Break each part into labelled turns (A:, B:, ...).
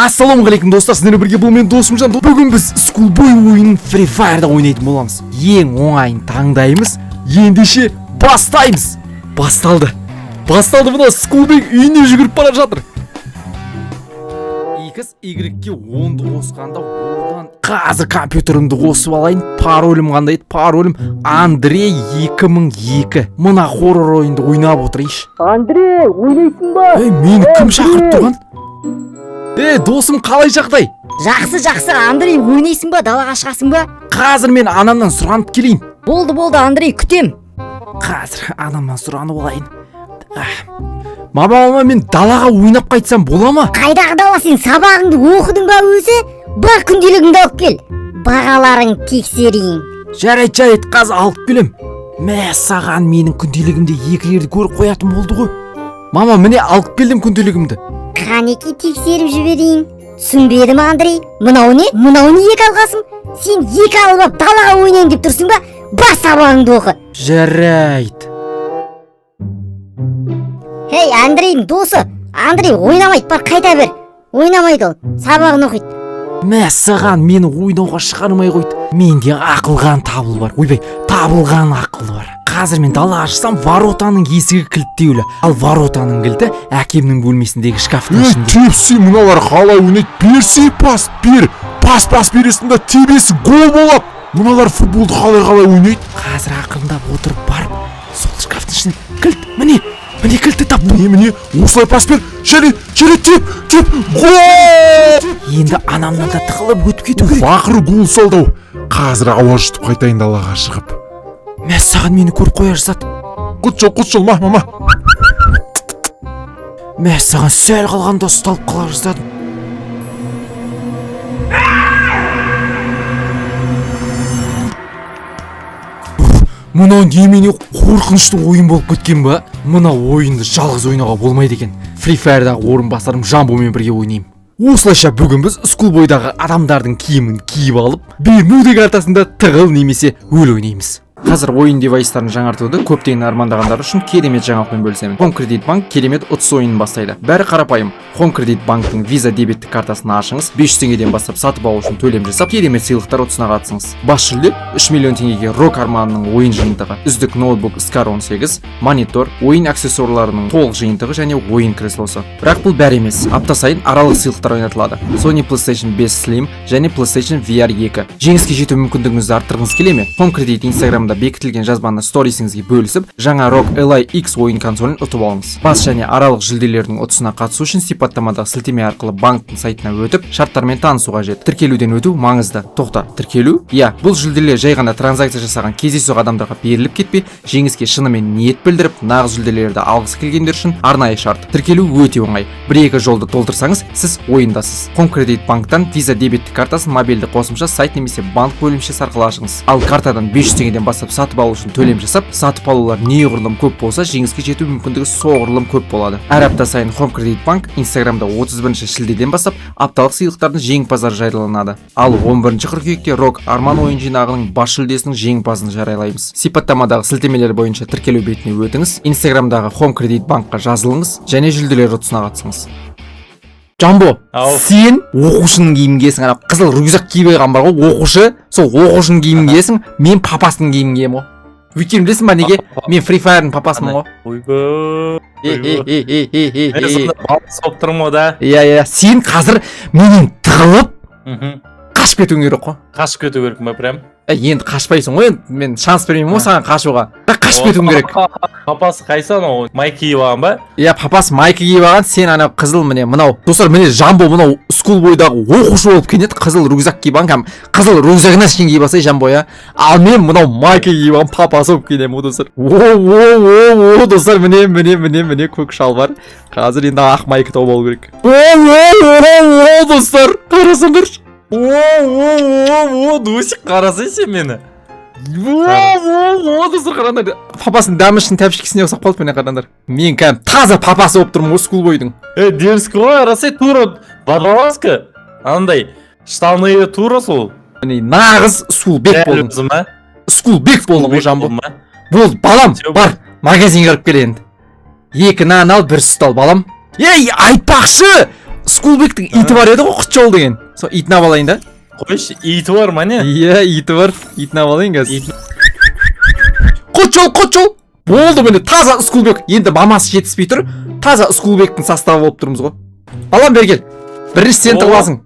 A: Ассалаумағалейкум, достар! Сіздермен бірге бұл мен, досым Жан. Бүгін біз Schoolboy ойынын Free Fire'да ойнайтын боламыз. Ең оңайын таңдаймыз. Ендеше бастаймыз. Басталды. Басталды, мына Schoolboy үйіне жүгіріп бара жатыр. X, Y-ке 10-ды қосқанда одан. Қазір компьютерімді қосып алайын. Паролім қандай еді? Паролім Андрей 2002. Мына хоррор ойынды ойнап отырайыншы.
B: Андрей, ойнайсың ба?
A: Ей, мені кім шақырып тұрған? Ей, досым, қалай жағдай?
B: Жақсы, жақсы, Андрей, ойнайсың ба? Далаға шығасың ба?
A: Қазір мен анамнан сұранып келейін.
B: Болды, болды, Андрей, күтем.
A: Қазір анамнан сұранып алайын. Ах. Мама, мама, мен далаға ойнап қайтсам бола ма?
B: Қайдағы дала? Сен сабағыңды оқыдың ба өзі? Бар, күнделігіңді алып кел. Бағаларың тексерейін.
A: Жарайды, жарайды, қазір алып келем. Мә саған, менің күнделігімде екілерді көріп қоятын болды ғой. Мама, міне, алып келдім күнделігімді.
B: Қанеки, тексеріп жіберейін. Түсінбедім, Андрей. Мынау не? Мынау не, екі алғасың? Сен екі алып алып далаға ойнайын деп тұрсың ба? Бар, сабағыңды оқы.
A: Жарайды.
B: Ей, Андрейдің досы! Андрей ойнамайды, бар, қайта бер. Ойнамайды ол, сабағын оқиды.
A: Мә саған, мені ойнауға шығармай қойды. Менде ақылған табыл бар, ойбай, табылған ақыл бар. Қазір мен далаға шықсам, воротаның есігі кілттеулі, ал воротаның кілті әкемнің бөлмесіндегі шкафтың
C: Е,
A: ішінде.
C: Тепсе, мыналар қалай ойнайды? Берсе, пас бер, пас, пас бересің да тебесің, гол болады. Мыналар футболды қалай, қалай ойнайды?
A: Қазір ақырындап отырып барып, сол шкафтың ішінен кілт, міне, міне, кілтті таптым.
C: Міне, міне, осылай пас бер және, және теп, теп, гол!
A: Енді анамнан да тығылып өтіп кету керек.
C: Ақыры гол салды ау. Қазір ауа жұтып қайтайын далаға шығып.
A: Мә саған, мені көріп қоя жаздады.
C: Құт жол, құт жол, ма, мама.
A: Мә саған, сәл қалғанда ұсталып қала жаздадым. Мынау немене, қорқынышты ойын болып кеткен ба? Мына ойынды жалғыз ойнауға болмайды екен. Free Fire'дағы орынбасарым Жамбомен бірге ойнаймын. Осылайша, бүгін біз Schoolboyдағы адамдардың киімін киіп алып, Бермуда картасында тығыл немесе өл ойнаймыз. Қазір ойын девайстарын жаңартуды көптен армандағандар үшін керемет жаңалықпен бөлісемін. Home Credit Bank керемет ұтыс ойынын бастайды. Бәрі қарапайым. Home Credit Банктың Visa дебеттік картасын ашыңыз, 500 теңгеден бастап сатып алу үшін төлем жасап, керемет сыйлықтар ұтысына қатысыңыз. Бас жүлде: 3 миллион теңгеге ROG Арманның ойын жиынтығы, үздік ноутбук Scar 18, монитор, ойын аксессуарларының толық жиынтығы және ойын креслосы. Бірақ бұл бәрі емес. Апта сайын аралық сыйлықтар ойнатылады. Sony PlayStation 5 Slim және PlayStation VR 2. Жеңіске жету мүмкіндігіңізді арттырғыңыз келе ме? Home Credit Instagramда бекітілген жазбаны сторисіңізге бөлісіп, жаңа ROG Ally X ойын консолін ұтып алыңыз. Бас және аралық жүлделердің ұтысына қатысу үшін сипаттамадағы сілтеме арқылы банктің сайтына өтіп, шарттармен танысу қажет. Тіркелуден өту маңызды. Тоқта, тіркелу? Иә, бұл жүлделер жай ғана транзакция жасаған кездейсоқ адамдарға беріліп кетпей, жеңіске шынымен ниет білдіріп, нағыз жүлделерді алғысы келгендер үшін арнайы шарт. Тіркелу өте оңай. Бір екі жолды толтырсаңыз, сіз ойындасыз. Home Credit банктан Visa дебеттік картасын мобильді қосымша, сайт немесе банк бөлімшесі арқылы ашыңыз. Ал картадан 500 теңгеден бастап сатып алу үшін төлем жасап, сатып алулар неғұрлым көп болса, жеңіске жету мүмкіндігі соғұрлым көп болады. Әр апта сайын Home Credit Bank Instagramда 31 шілдеден бастап апталық сыйлықтардың жеңімпаздары жарияланады. Ал 11 қыркүйекте ROG Арман ойын жинағының бас жүлдесінің жеңімпазын жариялаймыз. Сипаттамадағы сілтемелер бойынша тіркелу бетіне өтіңіз, Instagramдағы Home Credit Банкқа жазылыңыз және жүлделер ұтысына қатысыңыз. Жамбо,
D: Ау.
A: сен оқушының киімін киесің, ана қызыл рюкзак киіп алған бар ғой оқушы, сол оқушының киімін киесің, мен папасының киімін киемін ғой. Өйткені білесің ба неге? Мен Free Fire'ның папасымын ғой.
D: Ойбой.
A: Е, е, е, е, е, е,
D: Мен
A: е.
D: сонда баласы болып тұрмын ғой да.
A: Иә, сен қазір менен тығылып қашып кетуің керек қой.
D: Қашып кету керек ма прям?
A: Е, енді қашпайсың ғой енді, мен шанс бермеймін ғой саған қашуға, бірақ қашып кетуің керек.
D: Папасы қайсы, анау майка киіп алған ба?
A: Иә, папасы майка киіп алған, сен анау қызыл, міне, мынау, достар, міне, Жамбо мынау скулбойдағы оқушы болып келеді, қызыл рюкзак киіп алған, кәдімгі қызыл рюкзагына шейін киіп алсай, Жамбо, иә. Ал мен мынау майка киіп алған папасы болып келемін ғой, достар. О, о, о, о, достар, міне, міне, міне, міне, көк шалбар. Қазір енді ақ майка тауып алу керек. О, о, о, о, достар, қарасаңдаршы.
D: О, о, о, о, Дусик, қарасай сен мені.
A: О, о, о, достар, қараңдар, папасының дәмішінің тәпішкесіне ұқсап қалды, міне, қараңдар. Мен кәдімгі таза папасы болып тұрмын ғой скулбойдың.
D: Е, дерзкий ғой, қарасай, тура водолазка, андай штаны тура сол.
A: Міне, нағыз скулбек
D: Дәл
A: болдың.
D: өзі ма?
A: Скулбек болдың ғой, Жамбо.
D: Болды ма?
A: Болды, балам.
D: Всё.
A: Бар, магазинге кіріп кел енді, екі нан ал, бір сүт ал, балам. Ей, айтпақшы. Скулбектің иті бар еді ғой, Құтжол деген. Сол итін алып алайын да.
D: Қойшы, иті бар ма не?
A: Иә, иті бар. Итін алып алайын қазір. Құтжол, Құтжол. Болды, міне таза Скулбек. Енді мамасы жетіспей тұр. Таза Скулбектің составы болып тұрмыз ғой. Балам, бері кел. Бірінші сен
D: О.
A: тығыласың.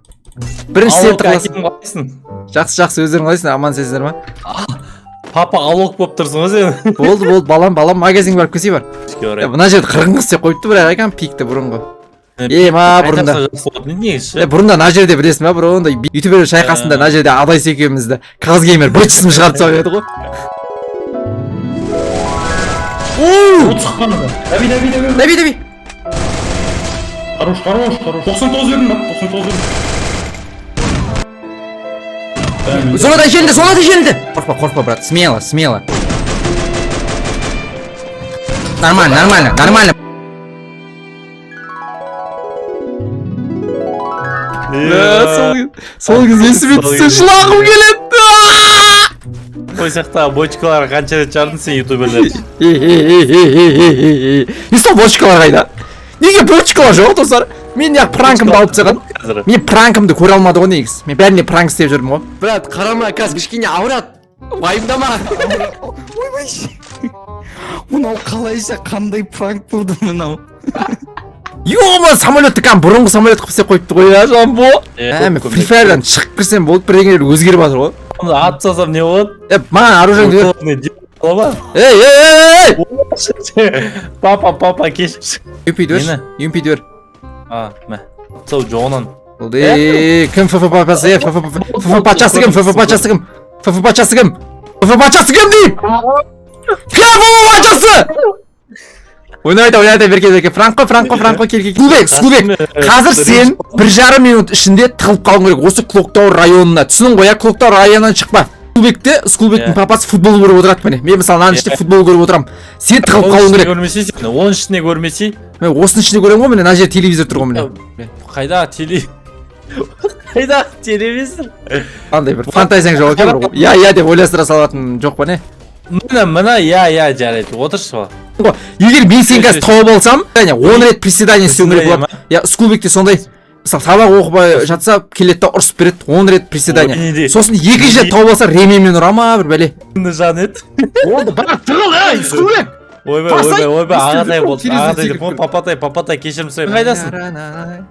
A: Бірінші сен
D: Алок,
A: тығыласың.
D: әкем, қалайсың?
A: Жақсы, жақсы, өздерің қалайсың? Аман есенсіңдер ма?
D: Папа алок болып тұрсың ғой сен.
A: Болды, болды, балам, балам, магазинге барып келсей, бар.
D: Ішке орай.
A: Е, мына жерді қырғын қыз істеп қойыпты бірақ екен пикті бұрынғы. Е, ма, бұрында.
D: Жақсы болатын еді негізі.
A: Е, бұрында мына жерде білесің ба, бұрында ютубер шайқасында мына жерде Адайс екеумізді Қазгеймер бытшысын шығарып тастап еді ғой. Оу!
E: От шыққан. Дави, дави, дави.
A: Дави, дави.
E: Хорош, хорош, хорош. 99 бердім ба? 99 бердім.
A: Зонада желді, зонада желді. Қорқпа, қорқпа, брат, смело, смело. Нормально, нормально, нормально. Сол кез есіме түссе, жылағым келеді.
D: Қой, сияқты бочкалар қанша рет жардың сен ютуберлер?
A: И сол бочкалар қайда? Неге бочкалар жоқ, достар? Мен неғып пранкымды алып тастаған?
D: Қазір.
A: Мен пранкымды көре алмады ғой негізі. Мен бәріне пранк істеп жүрмін ғой. Брат, қарама, қазір кішкене ауырады. Уайымдама.
F: Ойбай, мынау қалайша, қандай пранк болды мынау?
A: Ё, самолетті кәдімгі бұрынғы самолет қылып істеп қойыпты ғой, иә, Жамбо.
D: Е,
A: Ә, мен Free Fire'дан шығып кірсем болды, бірдеңелер өзгеріп жатыр ғой.
D: Атып салсам не болады?
A: Е, маған оружиеңді бер.
D: Условный бола ма?
A: Ей, ей, ей, ей!
D: Папа, папа, кешірші.
A: Юмпиді берші.
D: Нені?
A: Юмпиді бер.
D: А, мә. Сол жоғынан.
A: Болды. Ей, кім ФФ папасы? Е, ФФ ФФ патшасы кім? ФФ патшасы кім? ФФ патшасы кім? ФФ патшасы кім деймін? Кім ФФ патшасы? Ойнайды, ойнайды, берке, берке. Франк қой, франк қой, франк қой, кел, кел. Скулбек, Скулбек. Қазір сен 1,5 минут ішінде тығылып қалуың керек осы Клоктау районына. Түсінің ғой, иә, Клоктау районынан шықпа. Скулбекте, Скулбектің
D: Иә.
A: папасы футбол көріп отырады, міне. Мен мысалы мынаның ішінде футбол көріп отырамын. Сен тығылып қалуың керек.
D: Көрмесе сен, оның ішінде көрмесе.
A: Мен осының ішінде көремін ғой, міне, мына жерде телевизор тұр ғой, міне.
D: Қайда телевизор?
A: Андай бір фантазияң жоқ екен бір. Иә, иә деп ойластыра салатын жоқ па, не?
D: Міне, міне, иә, иә, жарайды. Отыршы, бала.
A: Ғой. Егер мен сені қазір тауып алсам, және 10 рет приседание істеуің керек болады. Иә, Скулбекте сондай. Мысалы, сабақ оқымай жатса, келеді да ұрысып береді, 10 рет приседание.
D: Ой, не де.
A: Сосын екінші рет тауып алса, ременмен ұра ма, бір бәле.
D: Жан ет.
A: Болды, бірақ тығыл, ей, Скулбек!
D: Ойбай,
A: Басай,
D: ойбай, ойбай,
A: не істеп
D: ағатай
A: жүрсің?
D: болды.
A: Терезеден
D: Ағатай деп,
A: секіріп
D: ой, папатай, папатай, кешірім сұраймын. Қайдасың?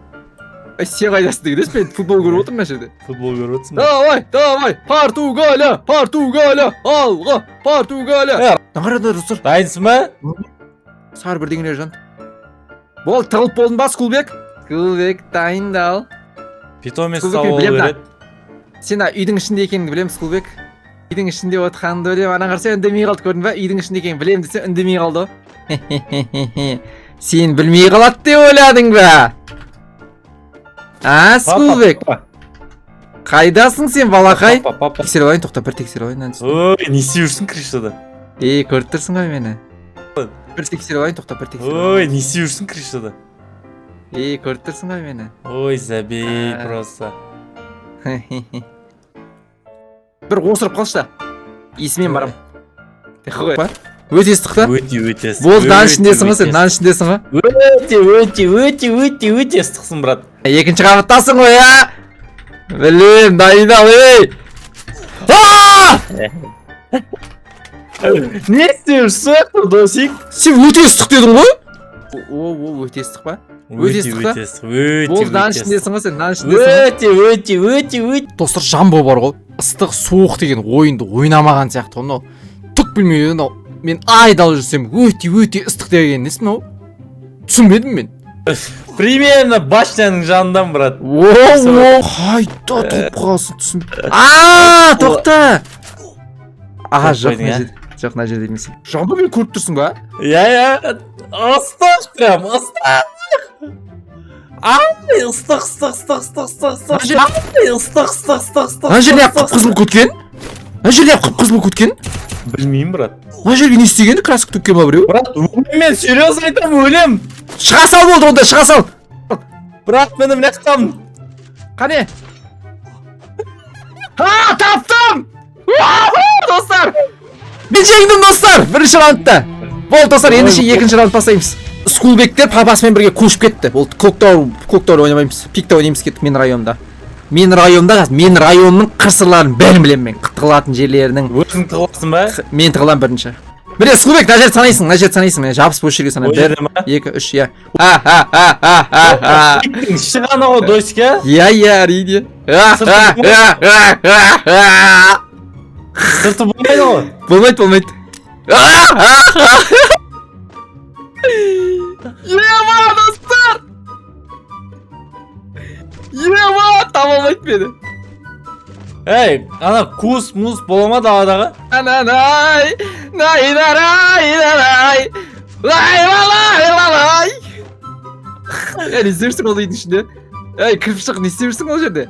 A: Ай, сен қайдасың деген емес, мен футбол көріп отырмын мына жерде.
D: Футбол көріп отырсың ба?
A: Давай, давай, Португалия, Португалия, алға, Португалия. Қара, достар,
D: Дайынсың ба?
A: сары бірдеңелер жанды. Болды, тығылып болдың ба, Скулбек? Скулбек, дайындал.
D: Питомец
A: Скулбек,
D: тауып
A: мен білемін.
D: береді.
A: Сен ана үйдің ішінде екеніңді білемін, Скулбек. Үйдің ішінде отырғаныңды білемін. Ана қараса, үндемей қалды, көрдің ба? Үйдің ішінде екенін білемін десе, үндемей қалды ғой. Сен білмей қалады деп ойладың ба? А, Скулбек,
D: Папа,
A: қайдасың сен, балақай?
D: папа, папа.
A: Тексеріп алайын, тоқта, бір тексеріп алайын. Мынаны.
D: Ой, не істеп жүрсің крышада?
A: Ей, көріп тұрсың ғой мені. Бір тексеріп алайын, тоқта, бір тексеріп алайын.
D: Ой, не істеп жүрсің крышада?
A: Ей, көріп тұрсың ғой мені.
D: Ой, забей
A: А.
D: просто.
A: Бір осырып қалшы да. Есімен барам. Қой. Өте ыстық та?
D: Өте, өте ыстық.
A: Болды, нан
D: Өте,
A: ішіндесің ғой сен,
D: өте
A: нан ішіндесің ғой.
D: Өте, өте, өте, өте, өте ыстықсың, брат.
A: Екінші қабаттасың ғой, иә? Білем, дайындал, ей! А!
D: Не істеп жүрсің, досик?
A: Сен өте ыстық дедің ғой? О, о, өте ыстық па? Өте ыстық та?
D: Өте ыстық, өте,
A: Болды, нан
D: өте ыстық.
A: ішіндесің ғой сен, нан ішіндесің ғой.
D: Өте, өте, өте, өте.
A: Достар, Жамбо бар ғой, ыстық суық деген ойынды ойнамаған сияқты ғой мынау. Түк білмей мынау. Мен айдалып жүрсем, өте өте ыстық деген несі мынау? Түсінбедім мен.
D: Примерно башняның жанынан, брат.
A: О, о, қайда тұрып қалсын, түсін. А, тоқта. А,
D: Көріп
A: жоқ,
D: қойдың,
A: мына
D: иә?
A: жерде. Жоқ, мына жерде емес. Жамбо, мені көріп тұрсың ба?
D: Иә, иә. Ыстық прям, ыстық. Ай, ыстық, ыстық, ыстық, ыстық, ыстық, ыстық.
A: Мына жер-
D: Ай, ыстық, ыстық, ыстық, ыстық.
A: Мына жерде
D: ыстық,
A: қып-қызыл болып кеткен. Мына жерде қып-қызыл болып кеткен.
D: Білмеймін, брат.
A: Мына жерге не істеген? Краска төккен ба біреу?
D: Брат, өлем мен, серьезно айтамын, өлем.
A: Шыға сал, болды онда, шыға сал.
D: Брат, міне, мына жақтамын.
A: Қане? А, таптым! Уаху, достар! Мен жеңдім, достар! Бірінші раундта. Болды, достар, ендеше екінші раунд бастаймыз. Скулбектер папасымен бірге көшіп кетті. Ол Клоктаур ойнамаймыз. Пикта ойнаймыз, кеттік мен районда. Мен районда қазір, мен районның қыр-сырларын бәрін білемін мен. Тығылатын жерлерінің.
D: Өзің тығыласың ба?
A: Мен тығыламын бірінші. Міне, Скулбек, мына жерді санайсың, мына жерді санайсың. Міне, жабысып осы жерге сана.
D: Ол
A: 1,
D: жерде ма?
A: 2, 3, иә. А, а, а, а, а, а.
D: Пиктің іші ғана ғой, досик, иә?
A: Иә, иә, әрине. А,
D: Сырты
A: а, а, а, а, а.
D: Сырты болмайды ғой.
A: Болмайды, болмайды. А, а, а. Ема, достар! Ема, таба алмайды мені.
D: Ей, ана кус мус бола ма даладағы?
A: Ананай, най нарай, нарай, лай лай лай лай. Ей, не істеп жүрсің ол үйдің ішінде? Ей, кіріп шық, не істеп жүрсің ол жерде?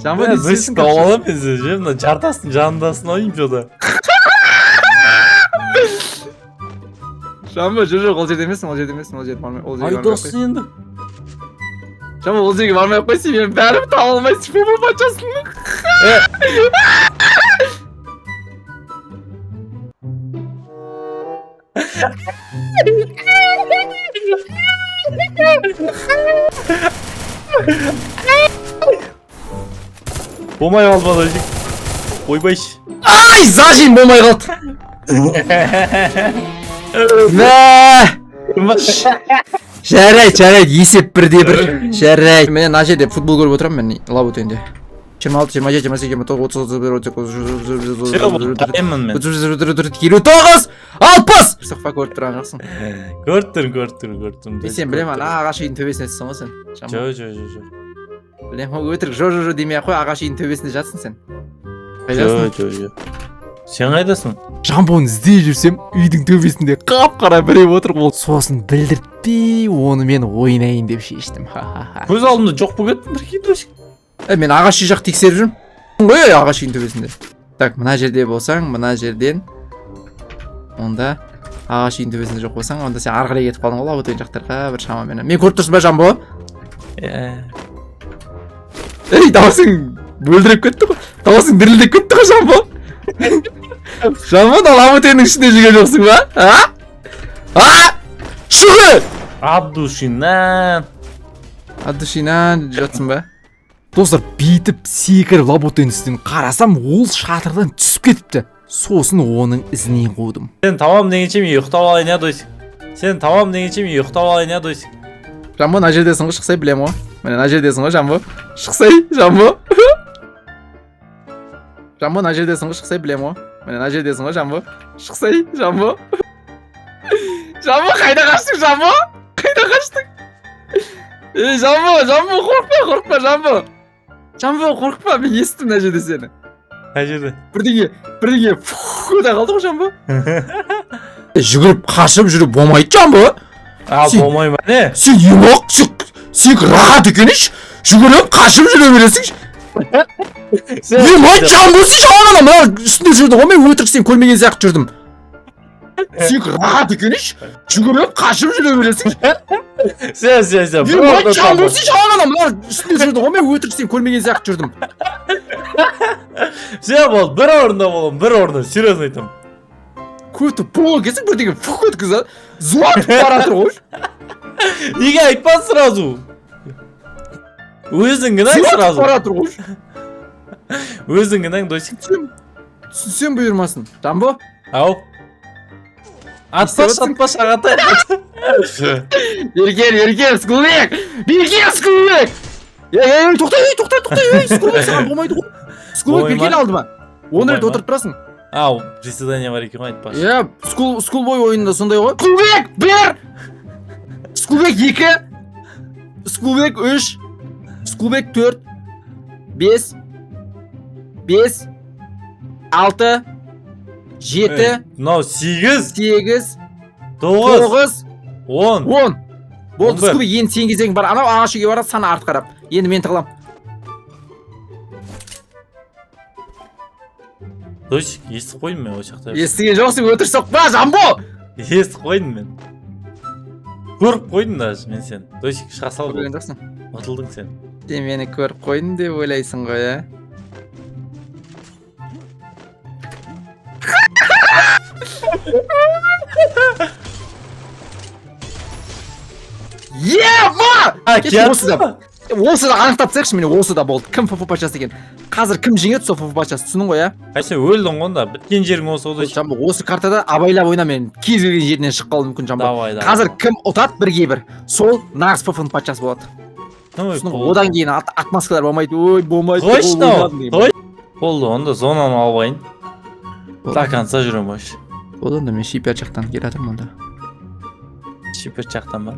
A: Жамбы, не істеп
D: Досик
A: жүрсің? Кіріп шық?
D: тауып аламын мен сені, ше, мына жартастың жанындасың ау деймін че-то.
A: Жамбы, жоқ, жоқ, ол жерде емессің, ол жерде емессің, ол жерге бармай, ол жерге бармай ақ қой.
D: Айдосың енді.
A: Жамбы, ол жерге бармай ақ қой, сен мені бәрібір таба алмайсың, футбол патшасын.
D: Болмай қалды ма, досик? Ойбай.
A: Ай, зажим болмай қалды. Мә! Жарайды, жарайды, есеп бірде бір. Жарайды. Міне, мына жерде футбол көріп отырамын мен Лабутенде. 26, 27, 28, 29, 30, 31, 32,
D: Все, дайынмын мен.
A: 33, 59, 60! Соқпа, көріп тұрған жоқсың.
D: Көріп тұрмын, көріп тұрмын, көріп тұрмын.
A: Мен сені білемін, ана ағаш үйдің төбесіне түссің ғой сен. Жаман.
D: Жо, жо, жо, жо.
A: Білемін ғой, өтірік жо, жо, жо демей ақ қой, ағаш үйдің төбесінде жатсың сен.
D: Жо,
A: Қайдасың?
D: жо, жо. Сен қайдасың?
A: Жамбоны іздей жүрсем, үйдің төбесінде қап-қара біреу отыр ол. Сосын білдіртпей оны мен ойнайын деп шештім. Ха-ха-ха.
D: Көз алдымда жоқ болып кеттің, прикинь, досик.
A: Мен ағаш үй жақ тексеріп жүрмін. Ой, ағаш үйдің төбесінде. Так, мына жерде болсаң, мына жерден. Онда ағаш үйдің төбесінде жоқ болсаң, онда сен ары қарай кетіп қалдың ғой, Лабутен жақтарға бір шамамен. Мен көріп тұрсың ба, Жамбо?
D: Е.
A: Ей, дауысың мөлдіреп кетті ғой. Дауысың дірілдеп кетті ғой, Жамбо. Жамбо, мына Лабутеннің ішінде жүрген жоқсың ба? А? А? Шығы!
D: Абдушинан.
A: Абдушинан жатсың ба? Достар, бүйтіп секіріп Лабутеннің үстінен қарасам, ол шатырдан түсіп кетіпті. Сосын оның ізінен қудым.
D: Сен табам дегенше мен ұйықтап алайын, иә, досик. Сен табам дегенше мен ұйықтап алайын, иә, досик.
A: Жамбо, мына жердесің ғой, шықсай, білемін ғой. Міне, мына жердесің ғой, Жамбо. Шықсай, Жамбо. Жамбо, мына жердесің ғой, шықсай, білемін ғой. Міне, мына жердесің ғой, Жамбо. Шықсай, Жамбо. Жамбо, қайда қаштың, Жамбо? Қайда қаштың? Ей, Жамбо, Жамбо, қорықпа, қорықпа, Жамбо. Жамбо, қорықпа, мен естідім мына жерде сені.
D: Қай жерде?
A: Бірдеңе, бірдеңе, фух, өте қалды ғой, Жамбо. Жүгіріп, қашып жүріп болмайды, Жамбо.
D: А, болмай ма, не?
A: Сен емақ, сен рахат екен еш. Жүгіріп, қашып жүре бересің. Емақ, Жамбо, сен жалған ана, мына үстінде жүрдің ғой, мен өтірік сен көрмеген сияқты жүрдім. Сен рахат екен еш. Жүгіріп, қашып жүре бересің.
D: Сен, сен, сен.
A: Емақ, Жамбо, сен жалған ана, мына үстінде жүрдің ғой, мен өтірік сен көрмеген сияқты жүрдім.
D: Сен бол, бір орында болам, бір орында, серьезно айтамын.
A: Көті бол екенсің, бірдеңе фух өткізіп, зулатып бара жатыр ғой.
D: Неге айтпадың сразу? Өзің кінәң
A: Зулатып
D: сразу.
A: бара жатыр ғой.
D: Өзің кінәң, досик.
A: Түсінсем бұйырмасын. Жамбо?
D: Ау. Атпаш, атпаш, ағатай.
A: Бері кел, бері кел, Скулбек! Бері кел, Скулбек! Ей, ей, ей, тоқта, ей, тоқта, тоқта, ей, Скулбек, саған болмайды ғой. Скулбек, бері кел алдыма. 10 рет отырып тұрасың.
D: Ау, приседание бар екен ғой, айтпашы.
A: Иә, скулбой ойынында сондай ғой. Скулбек, 1! Скулбек, 2! Скулбек, 3! Скулбек, 4! 5! 5! 6! 7!
D: Мынау 8!
A: 8!
D: 9!
A: 9!
D: 10!
A: 10! Болды,
D: 11.
A: Скулбек, енді сен кезегің бар. Анау ағаш үйге барады, сана арт қарап. Енді мен тығылам.
D: Досик, естіп қойдым мен осы жақта.
A: Естіген жоқсың, өтірік соқпа, Жамбо!
D: Естіп қойдым мен. Көріп қойдым даже мен сені. Досик, шыға сал
A: Көрген
D: болды.
A: жоқсың.
D: Ұтылдың сен.
A: Сен мені көріп қойдың деп ойлайсың ғой, ә? Ема!
D: А,
A: Кешір, осы
D: келатсың
A: да.
D: ба?
A: Осы да анықтап тастайықшы, міне, осы да болды. Кім ФФ патшасы екен? Қазір кім жеңеді, сол ФФ патшасы. Түсіндің ғой, иә?
D: Ай, сен өлдің ғой онда. Біткен жерің осы ғой.
A: Жамбо, осы картада абайлап ойна, мен кез келген жерінен шығып қалуым мүмкін, Жамбо.
D: Давай, давай.
A: Қазір кім ұтады 1-1, сол нағыз ФФ-ның патшасы болады.
D: Ой,
A: Түсіндің ғой?
D: болды.
A: Одан кейін отмазкалар болмайды. Ой, болмайды.
D: Точно.
A: Ой, ойнадым деген.
D: Той. Болды, онда зонаны алып алайын.
A: Болды.
D: До конца жүремін вообще.
A: Болды, онда мен шипер жақтан келе жатырмын онда.
D: Шипер жақтан ба?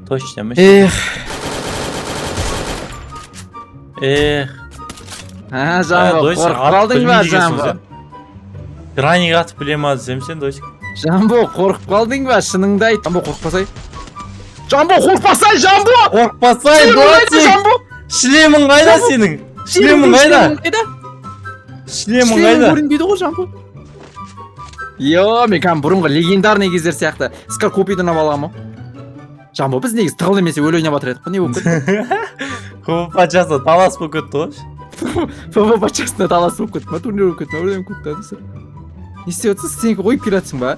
D: Точно ма?
A: Эх.
D: Эх.
A: А, Жамбо,
D: Досик,
A: қорқып
D: атып
A: қалдың ба,
D: білмейді екенсің
A: Жамбо?
D: сен. Граник атып біле ма десем сен, Досик.
A: Жамбо, қорқып қалдың ба? Шыныңды айт. Жамбо, қорықпасай. Жамбо, қорықпасай, Жамбо!
D: Қорықпасай,
A: Шлемің қайда,
D: Досик!
A: Жамбо?
D: Шлемің қайда сенің? Шлемің қайда?
A: Қайда?
D: Шлемің
A: Шлемің
D: қайда?
A: көрінбейді ғой, Жамбо. Йо, мен кәдімгі бұрынғы легендарный кездер сияқты Скорпионды ұнап алғанмын ғой. Жамбо, біз негізі тығыл емес, өлі ойнап жатыр едік қой, не болып кетті?
D: ФФ патшасы талас болып кетті ғой.
A: ФФ патшасына талас болып кетті ма, турнир болып кетті ма, бірдеңе болып кетті, достар. Не істеп жатырсың? Сенікі қойып келе жатсың ба?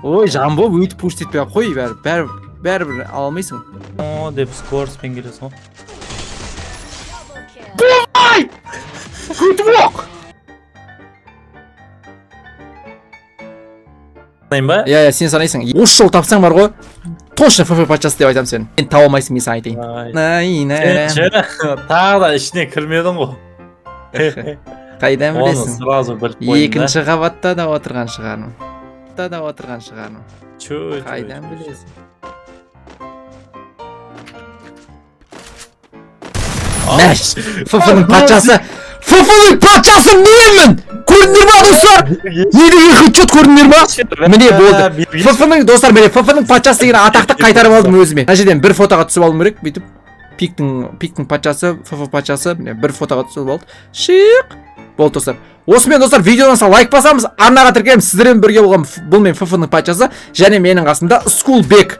A: Ой, Жамбо, өйтіп пуш етпей ақ қой, бәрі, бәрі, бәрібір ала алмайсың.
D: О, деп скоростьпен келесің ғой.
A: Ай! Күтіп оқ!
D: Санайын ба?
A: Иә, иә, сен санайсың. Осы жолы тапсаң бар ғой, точно ФФ патшасы деп айтамын сені. Сен таба алмайсың, мен саған айтайын.
D: Ай.
A: Най, най,
D: Сен ше, тағы да ішіне кірмедің ғой.
A: Қайдан
D: Оны
A: білесің?
D: сразу біліп қойдым да.
A: Екінші қабатта да отырған шығармын. Та да отырған шығармын.
D: Чө, чө,
A: Қайдан
D: чө.
A: білесің? Мәш! ФФ-ның патшасы! ФФ-ның патшасы менмін! Көрдіңдер ма, достар? Не деген хедшот, көрдіңдер ма? Міне, болды. ФФ-ның, достар, міне, ФФ-ның патшасы деген атақты қайтарып алдым өзіме. Мына жерден бір фотоға түсіп алуым керек, бүйтіп. Пиктің патшасы, ФФ патшасы, міне, бір фотоға түсіп алды. Шиқ! Болды, достар. Осымен, достар, видеодан соң лайк басамыз, арнаға тіркелеміз. Сіздермен бірге болған бұл мен ФФ-ның патшасы және менің қасымда Скулбек.